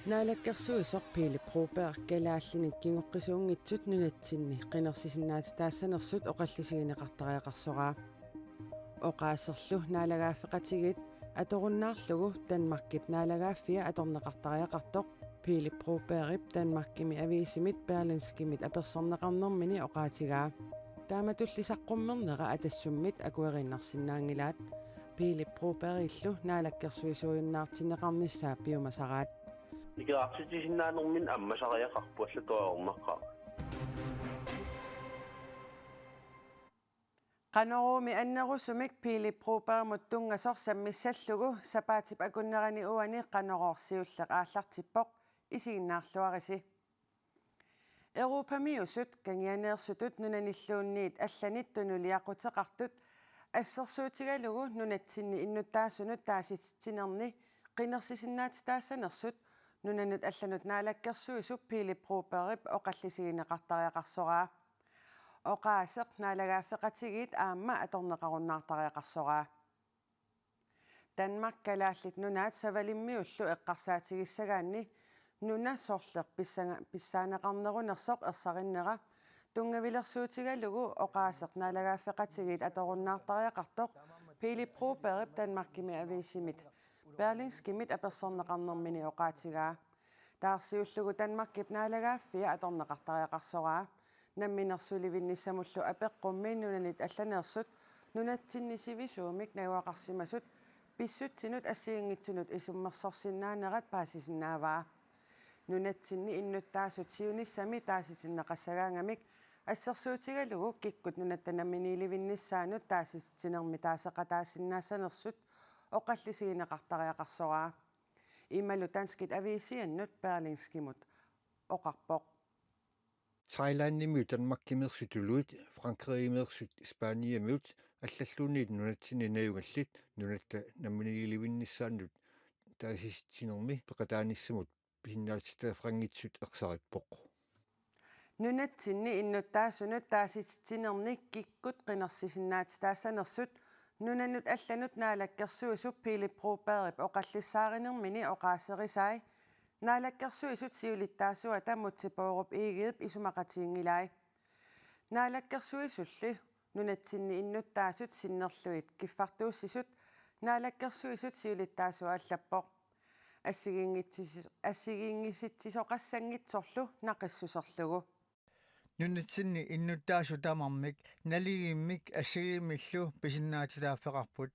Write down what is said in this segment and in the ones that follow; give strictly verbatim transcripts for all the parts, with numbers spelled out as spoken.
Naalakkersuisoq Pele Broberg kalaallinit kingoqqisuunngitsut nunatsinni qinersisinnaatitaassanersut oqallisigineqartariaqarsoraa. Oqaaserlu naalagaaffeqatigiit atorunnaarlugu Danmarkip naalagaaffia atorneqartariaqartoq Pele Brobergip Danmarkimi aviisimit Berlingskemit apersorneqarnermini oqaatigaa. Taamatulli saqqummernera Atassummit akueriinnarsinnaanngilaat. Pele Brobergillu naalakkersuisuujunnaartinneqarnissaa piumasaraat. Nikerartitsisinnaanerminni ammasariaqarpoq, allatut ajornaqaaq. Qanoruumi annerusumik Pele Brobergimut tunngasoq sammissallugu sapaatip akunnerani uani Qanorooq siulleq aallartippoq, isiginnaarluarisi. Europamiusut kangianeersutut nunanilluunniit allanit tunuliaquteqartut assersuutigalugu nunatsinni innuttaasunut taasititsinerni qinersisinnaatitaassanersut nunanut allanut naalakkersuisup Pele Brobergip oqallisigineqartariaqarsoraa. Oqaaseq naalagaaffeqatigiit aamma atorneqarunnaartariaqarsoraa. Danmark Kalaallit Nunaat Savalimmiullu eqqarsaatigissagaanni nuna sorleq pissanga-, pissaaneqarnerunersoq ersarinnera tunngavilersuutigalugu oqaaseq naalagaaffeqatigiit atorunnaartariaqartoq Pele Brobergip Danmarkimi aviisimit Berlingskemit apersorneqarnermini oqaatigaa. Taarsiullugu Danmarkip naalagaaffia atorneqartariaqarsoraa. Namminersulivinnissamullu apeqqummi nunanit allaneersut nunatsinni sivisuumik najugaqarsimasut pissutsinut assigiinngitsunut isummersorsinnaanerat paasisinnaavaa. Nunatsinni innuttaasut siunissami taasitinneqassagaangamik assersuutigalugu kikkut nunatta namminiilivinnissaanut taasititsinermi taaseqataasinnaassanersut oqallisigineqartariaqarsoraa. Imalu danskit aviisiannut Berlingskemut oqarpoq. Thailandimiut Danmarkimeersut tuluit, Frankrigimiirsut Spaniamiut allalluunniit nunatsinni najugallit nunatta namminiilivinnissaannut taasititsinermi peqataanissamut pisinnaatitaaffeqanngitsut ersarippoq. Nunatsinni innuttaasunut taasititsinerni kikkut qinersisinnaatitaassanersut nunanut allanut naalakkersuisup Pele Brobergip oqallissaarinermini oqaaserisai naalakkersuisut siulittaasuata Múte Bourup Egedep isumaqatiginngilai. Naalakkersuisulli nunatsinni innuttaasut sinnerlugit kiffartuussisut naalakkersuisut siulittaasua allappoq. Assigiinngitsis-, assigiinngisitsisoqassanngitsorlu naqissuserlugu. Nunatsinni innuttaasut tamarmik naligiimmik assigiimmillu pisinnaatitaaffeqarput.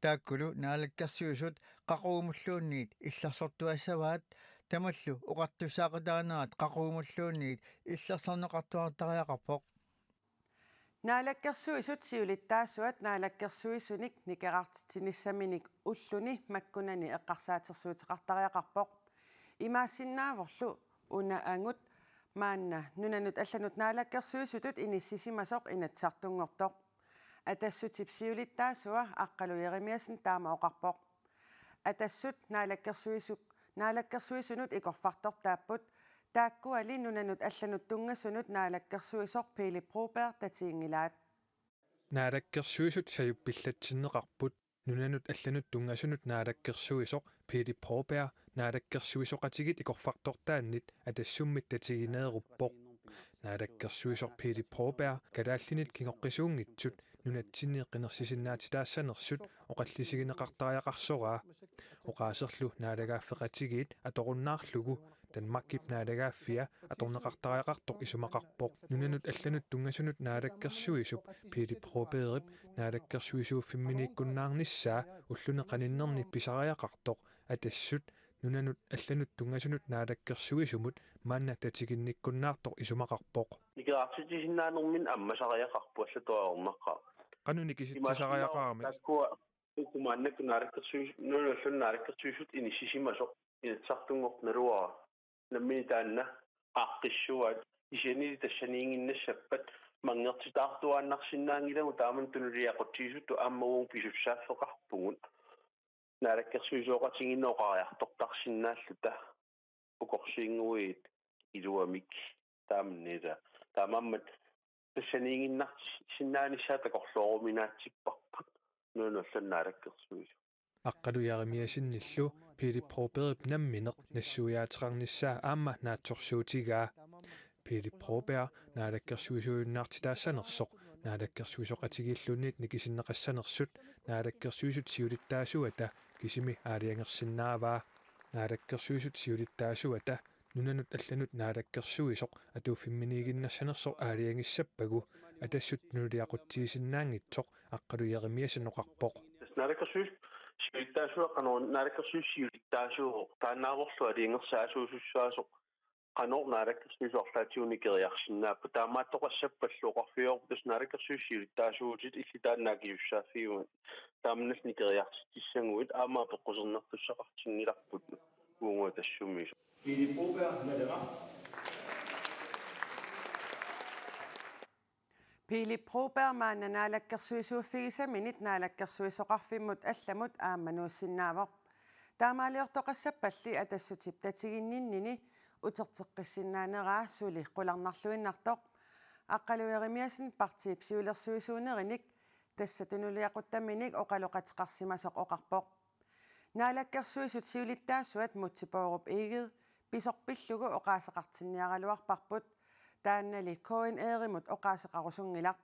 Taakkulu naalakkersuisut qaqugumulluunniit illersortuassavaat, tamallu oqartussaaqataanerat qaqugumulluunniit illersorneqartuartariaqarpoq. Naalakkersuisut siulittaasuat naalakkersuisunik nikerartitsinissaminik ulluni makkunani eqqarsaatersuuteqartariaqarpoq. Imaassinnaavorlu una angut maanna nunanut allanut naalakkersuisutut inissisimasoq Inatsisartunngortoq. Atassutip siulittaasua Aqqalu Jeremiassen taama oqarpoq. Atassut naalakkersuisuk-, naalakkersuisunut ikorfartortaapput, taakkuali nunanut allanut tunngasunut naalakkersuisoq Pele Broberg tatiginngilaat. Naalakkersuisut sajuppillatsinneqarput, nunanut allanut tunngasunut naalakkersuisoq Pele Broberg naalakkersuisoqatigiit ikorfartortaannit Atassummit tatigineeruppoq. Naalakkersuisoq Pele Broberg kalaallinit kingoqqisuunngitsut nunatsinni qinersisinnaatitaassanersut oqallisigineqartariaqarsoraa. Oqaaserlu naalagaaffeqatigiit atorunnaarlugu Danmarkip naalagaaffia atorneqartariaqartoq isumaqarpoq. Nunanut allanut tunngasunut naalakkersuisup Pele Brobergip naalakkersuisuuffimminiikkunnaarnissaa ulluni qaninnerni pisariaqartoq Atassut nunanut allanut tunngasunut naalakkersuisumut maanna tatiginnikkunnaartoq isumaqarpoq. Nikerartitsisinnaanerminni ammasariaqarpoq, allatut ajornaqaaq. Qanoq nikisitsisariaqaramik? Taakkua uku maannakkut naalakkersuis-, nunanut allanut naalakkersuisut inissisimasoq Inatsisartunngortoq naluara. Nammineq taanna aaqqissuaat, kisiannili tassaniiginnassappat manngertitaartuaannarsinnaanngilagut, taamani tunuliaqutsigisutut aamma uagut pisussaaffeqarpugut. Naalakkersuisooqatigiinneq oqariartortarsinnaalluta ukorsiinnguit iluamik taamaniila. Taamaammat tassaniiginnarsinnaanissaa takorlooruminaatsipparput nunanut allanut naalakkersuisut. Aqqalu Jeremiassenillu Pele Brobergip nammineq nassuiaateqarnissaa aamma naatsorsuutigaa. Pele Broberg naalakkersuisuinnaartitaassanersoq naalakkersuisooqatigiilluunniit nikisinneqassanersut naalakkersuisut siulittaasuata kisimi aalajangersinnaavaa. Naalakkersuisut siulittaasuata nunanut allanut naalakkersuisoq atuuffimminiiginnassanersoq aalajangissappagu Atassut tunuliaqutsiisinnaanngitsoq Aqqalu Jeremiassen oqarpoq. Naalakkersuisut siulittaasuat qanoq naalakkersuisut siulittaasuuvoq taannaavorlu aalajangersaasuusussaasoq qanoq naalakkersuisut arlaatigut nikeriarsinnaapput taamaattoqassappallu oqarfigivarput tassa naalakkersuisut siulittaasuutit illit taanna akisussaaffigivat taamannallu nikeriartitsissaguit aamma apeqqusernertussaqartinngilarput uagut Atassumiisut. Pele Broberg, Naleraq. Pele Broberg maanna naalakkersuisuuffigisaminit naalakkersuisoqarfimmut allamut aamma nuussinnaavoq. Taamaaliortoqassappalli Atassutip tatiginninnini uterteqqissinnaaneraa suli qularnarluinnartoq. Aqqalu Jeremiassen partiip siulersuisuunerinik tassa tunuliaquttaminik oqaloqateqarsimasoq oqarpoq. Naalakkersuisut siulittaasuat Múte Bourup Egede pisoq pillugu oqaaseqartinniaraluarparput, taannali K N R-imut oqaaseqarusunngilaq.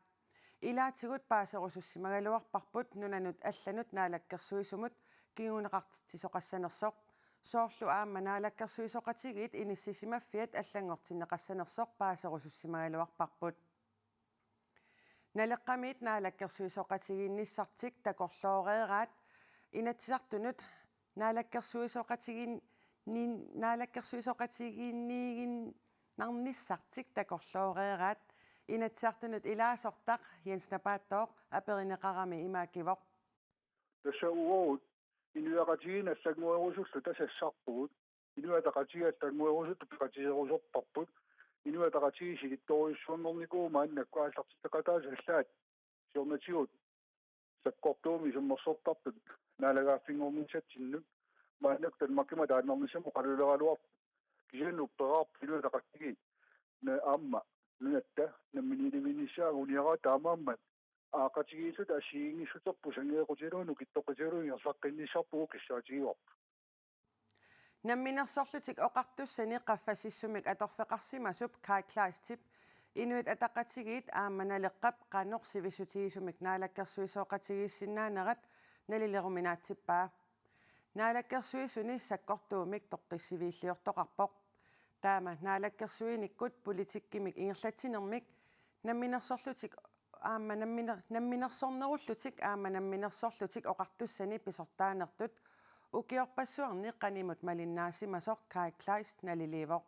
Ilaatigut paaserusussimagaluarparput nunanut allanut naalakkersuisumut kinguneqartitsisoqassanersoq. Soorlu aamma naalakkersuisooqatigiit inissisimaffiat allanngortinneqassanersoq paaserusussimagaluarparput. Naleqqamiit naalakkersuisooqatigiinnissartik takorlooreeraat Inatsisartunut naalakkersuisooqatigiin-, nin-, naalakkersuisooqatigiinniiginnarnissartik takorlooreeraat Inatsisartunut ilaasortaq Jens Napaattooq aperineqarami ima akivoq. Tassa uagut inuiaqatigiinni allannguerusulluta sassarpugut. Inuiaqatigiit allannguerusutut peqatigerusorparput. Inuiaqatigiit silittorujussuanngornikuuvoq maannakkut aallartitseqataasut allaat. Siornatigut sakkortuumik isummersortartut naalagaaffinngornissatsinnut maannakkut Danmarkimut ataannarnissamut oqaluleraluarput. Kisianni upperaarput inuiaqatigiit na-, aamma nunatta namminiilivinnissaa anguniagara taamaammat aaqqatigiilluta assigiinngissuterput sanngeeqqutigalugu nukittoqqutigalugu ingerlaqqinnissarput kissaatigivarput. Namminersorlutik Oqartussani qaffasissumik atorfeqarsimasup Kaj Kleistip Inuit Ataqatigiit aamma Naleqqap qanoq sivissutigisumik naalakkersuisooqatigiissinnaanerat nalileruminaatsippaa. Naalakkersuisuni sakkortuumik toqqissiviilliortoqarpoq. Taama naalakkersuinikkut politikkimik ingerlatsinermik namminersorlutik aamma namminer-, namminersornerullutik aamma namminersorlutik Oqartussani pisortaanertut ukiorpassuarni qanimut malinnaasimasoq Kaj Kleist naliliivoq.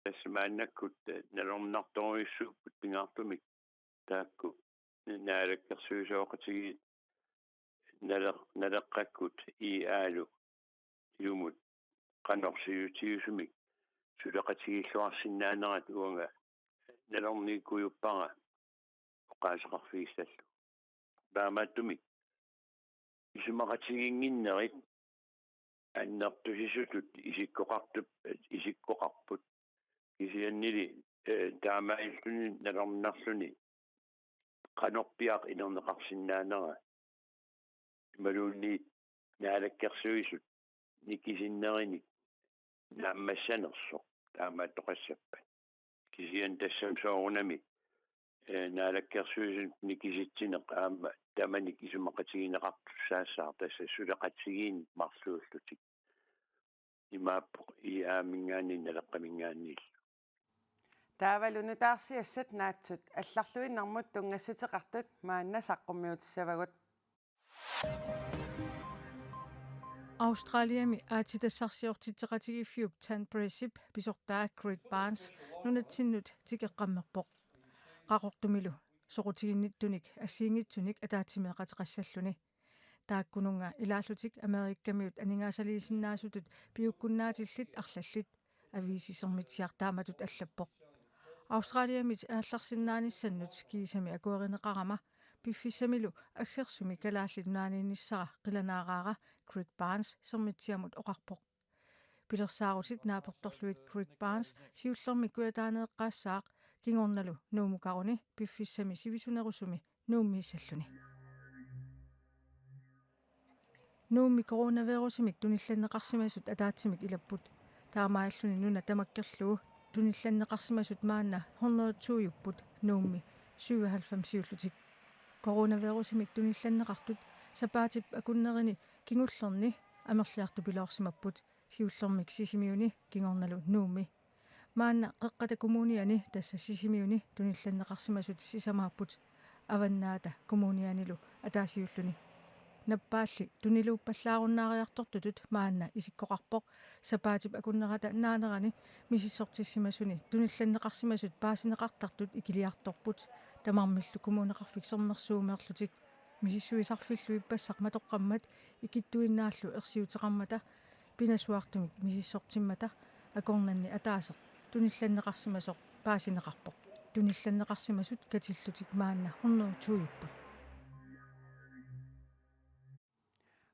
Tassa maannakkut, eh, nalornartorujussuupput pingaartumik taakku naalakkersuisooqatigiit Naleq-, Naleqqakkut I A-lu ilumut qanoq sivisutigisunik suleqatigiilluarsinnaanerat uanga nalornikuujuppara oqaaseqarfigissallugu. Taamaattumik isumaqatigiinnginnerit annertusisutut isikkoqartup-, isikkoqarput. Kisiannili, eh, taamaalilluni nalornarluni qanorpiaq inerneqarsinnaanera. Imaluunniit naalakkersuisut nikisinnerinik naammassanersoq taamaattoqassappat. Kisianni tassami soorunami, eh, naalakkersuisut nikisitsineq aamma tamanik isumaqatigineqartussaassaaq tassa suleqatigiinneq marluullutik. Imaappoq I A-minngaanniit Naleqqaminngaanniillu. Taavalu nutaarsiassat naatsut allarluinnarmut tunngassuteqartut maanna saqqummiutissavagut. Australiami aatsitassarsiortitseqatigiiffiup Tan Pressip pisortaa Greg Barnes nunatsinnut tikeqqammerpoq. Qaqortumilu soqutiginnittunik assigiinngitsunik ataatsimeeqateqassalluni. Taakkununnga ilaallutik Amerikamiut aningaasaliisinnaasutut piukkunnaatillit arlallit, aviisi Sermitsiaq taamatut allappoq. Australiamit aallarsinnaanissannut kiisami akuerineqarama piffissamilu aggersumi Kalaallit Nunaanniinnissara qilanaaraara Greg Barnes Sermitsiamut oqarpoq. Pilersaarutit naapertorlugit Greg Barnes siullermik kujataaneeqqaassaaq kingornalu Nuummukaruni piffissami sivisunerusumi Nuummiissalluni. Nuummi coronavirusimik tunillanneqarsimasut ataatsimik ilapput. Taamaalilluni nuna tamakkerlugu tunillanneqarsimasut maanna hundrede og to-upput Nuummi syvoghalvfemsiullutik. Coronavirusimik tunillanneqartut sapaatip akunnerini kingullerni amerliartupiloorsimapput, siullermik Sisimiuni kingornalu Nuummi. Maanna Qeqqata Kommuniani, tassa Sisimiuni, tunillanneqarsimasut sisamaapput, Avannaata Kommunianilu ataasiulluni. Nappaalli tuniluuppallaarunnaariartortutut maanna isikkoqarpoq, sapaatip akunnerata naanerani misissortissimasuni tunillanneqarsimasut paasineqartartut ikiliartorput, tamarmillu Kommuneqarfik Sermersuumeerlutik. Misissuisarfillu ippassaq matoqqammat ikittuinnaallu ersiuteqarmata pinasuartumik misissortimmata akornanni ataaseq tunillanneqarsimasoq paasineqarpoq. Tunillanneqarsimasut katillutik maanna hundrede og to-upput.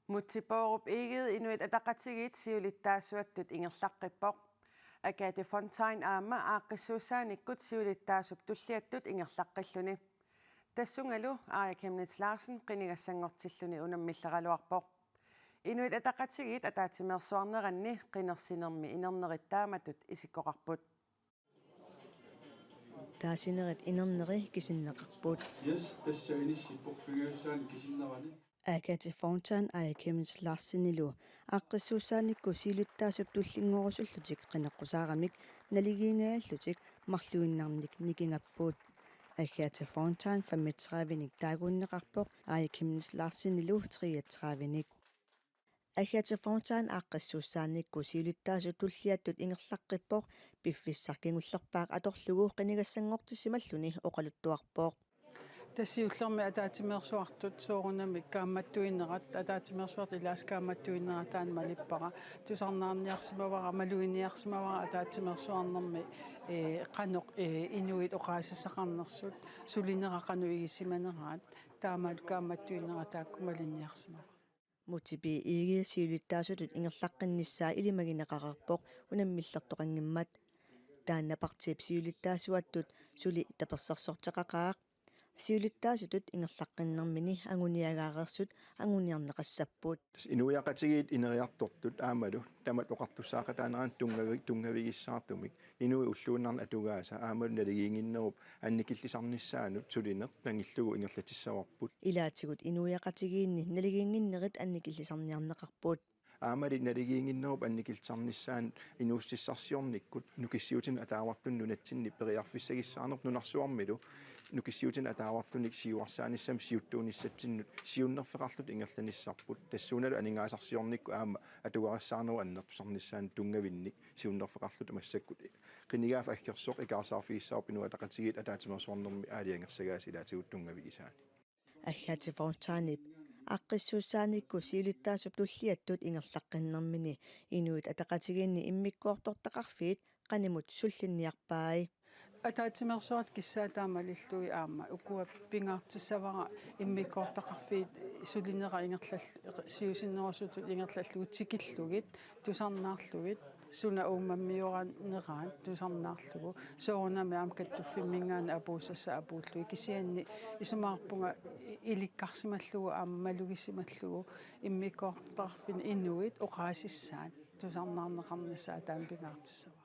Múte Bourup Egede Inuit Ataqatigiit siulittaasuattut ingerlaqqippoq. Agathe Fontain aamma aaqqissuussaanikkut siulittaasup tulliattut ingerlaqqilluni. Tassungalu Aaja Chemnitz Larsen qinigassanngortilluni unammilleraluarpoq. Inuit Ataqatigiit ataatsimeersuarneranni qinersinermi inernerit taamatut isikkoqarput. Taasinerit inerneri kisinneqarput. Yes, tassa inissi porpigiussaani kisinnerani. Agathe Fontain Aaja Chemnitz Larsenilu aaqqissuussaanikkut siulittaasup tullingoorusullutik qineqqusaaramik naligiingajallutik marluinnarnik nikingapput. Agathe Fontain femogtredive-nik taaguunneqarpoq, Aaja Chemnitz Larsenilu treogtredive-nik. Agathe Fontain aaqqissuussaanikkut siulittaasup tulliattut ingerlaqqippoq, piffissaq kingullerpaaq atorlugu qinigassanngortissimalluni oqaluttuarpoq. Tassa siullermik ataatsimeersuartut soorunami kaammattuinerat, ataatsimeersuartut ilaasa kaammattuinerat taanna malippara. Tusarnaarniarsimavara, maluginiarsimavara ataatsimeersuarnermi, ee, qanoq, ee, inuit oqaasissaqarnersut, sulinera qanoq igisimaneraat, taamaalu kaammattuinerat taakku malinniarsimavara. Múte B. Egede siulittaasutut ingerlaqqinnissaa ilimagineqareerpoq unammillertoqanngimmat. Taanna partiip siulittaasuattut suli tapersersorteqaqaaq. Siulittaasutut ingerlaqqinnermini anguniagaareersut anguniarneqassapput. Inuiaqatigiit ineriartortut aammalu tamat oqartussaaqataaneranut tunngavi-, tunngavigissaartumik inuit ulluinnarni atugaasa aammalu naligiinnginnerup annikillisarnissaanut sulineq nangillugu ingerlatissavarput. Ilaatigut inuiaqatigiinni naligiinnginnerit annikillisarniarneqarput. Aammali naligiinnginnerup annikillisarnissaanut inuussutissarsiornikkut nukissiutinut ataavartunut nunatsinni periarfissagissaaneq nunarsuarmilu nukissiutinut ataavartunik siuarsaanissamut siuttuunissatsinnut siunnerfeqarlutik ingerlanissarput, tassuunalu aningaasarsiornikkut aamma atugarissaanerup annertusarnissaanut tunngavinnik siunnerfeqarlutik massakkut. Qinigaaffik aggersoq ikaarsaarfigissavarput Inuit Ataqatigiit ataatsimeersuarnermi aalajangersagaasa ilaatigut tunngavigisaani. Agathe Fontainip aaqqissuussaanikkut siulittaasup tulliattut ingerlaqqinnermini Inuit Ataqatigiinni immikkoortortaqarfiit qanimut sullinniarpai. Ataatsimeersuartut kissaataat malillugit aamma ukua pingaartissavara immikkoortaqarfiit sulinera ingerlall-, siusinnerusutut ingerlallugu tikillugit, tusarnaarlugit, suna uummammioraneraat tusarnaarlugu, soorunami aamma kattuffimminngaanniit apuussassat apuullugit, kisianni isumaqarpunga ilikkarsimallugu aamma malugisimallugu immikkoortortaqarfinni inuit oqaasissaat tusarnaarneqarnissaat taanna pingaartissavara.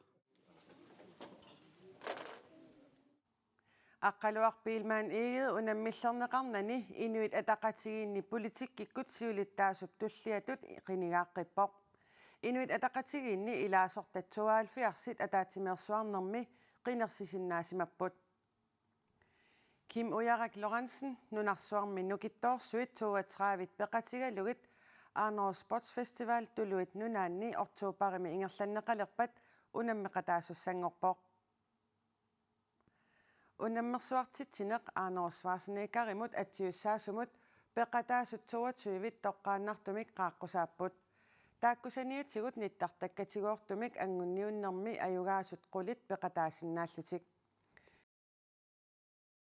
Aqqaluaq Biilmann Egede unammillerneqarnani Inuit Ataqatigiinni politikkikkut siulittaasup tulliatut qinigaaqqippoq. Inuit Ataqatigiinni ilaasortat tooghalvfjerdsit ataatsimeersuarnermi qinersisinnaasimapput. Kim Ujarak Lorentzen nunarsuarmi nukittoorsuit toogtredive peqatigalugit Arnor Sportsfestival Tuluit Nunaanni oktobarimi ingerlanneqalerpat unammeqataasussanngorpoq. Unammersuartitsineq Arnold Schwarzeneggerimut atsiussaasumut peqataasut toogtyvit toqqaannartumik qaaqqusaapput. Taakku saniatigut nittartakkatigoortumik anngunniunnermi ajugaasut qulit peqataasinnaallutik.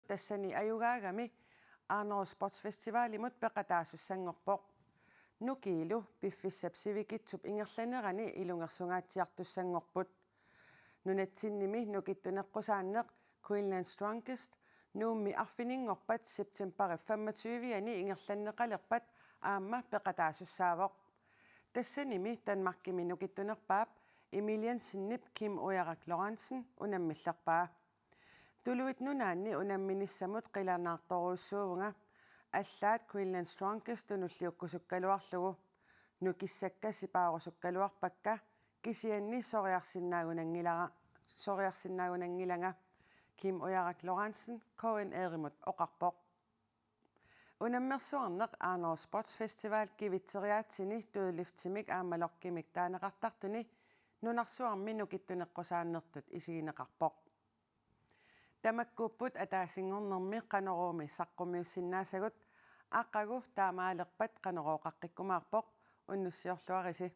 Tassani ajugaagami Arnold Sportsfestivalimut peqataasussanngorpoq. Nukiilu piffissap sivikitsup ingerlanerani ilungersungaatsiartussanngorput. Nunatsinnimi nukittuneqqusaanneq Greenland's Strongest Nuummi arfininngorpat septembarip femogtyve-ani ingerlanneqalerpat aamma peqataasussaavoq. Tassanimi Danmarkimi nukittunerpaap Emil Jensenip Kim Ujarak Lorentzen unammillerpaa. Tuluit Nunaanni unamminissamut qilanaartorujussuuvunga, allaat Greenland Strongest tunulliukkusukkaluarlugu. Nukissakka sipaarusukkaluarpakka, kisianni soriarsinnaagunanngilara-, soriarsinnaagunanngilanga, Kim Ujarak Lorentzen K N R-imut oqarpoq. Unammersuarneq Arnold Sports Festival kivitseriaatsini dødløftimik aamma lokkimik taaneqartartuni nunarsuarmi nukittuneqqusaannertut isigineqarpoq. Tamakkuupput ataasinngornermi Qanoruumi saqqummiussinnaasagut, aqagu taamaalerpat Qanorooqaqqikkumaarpoq, unnussiorluarisi.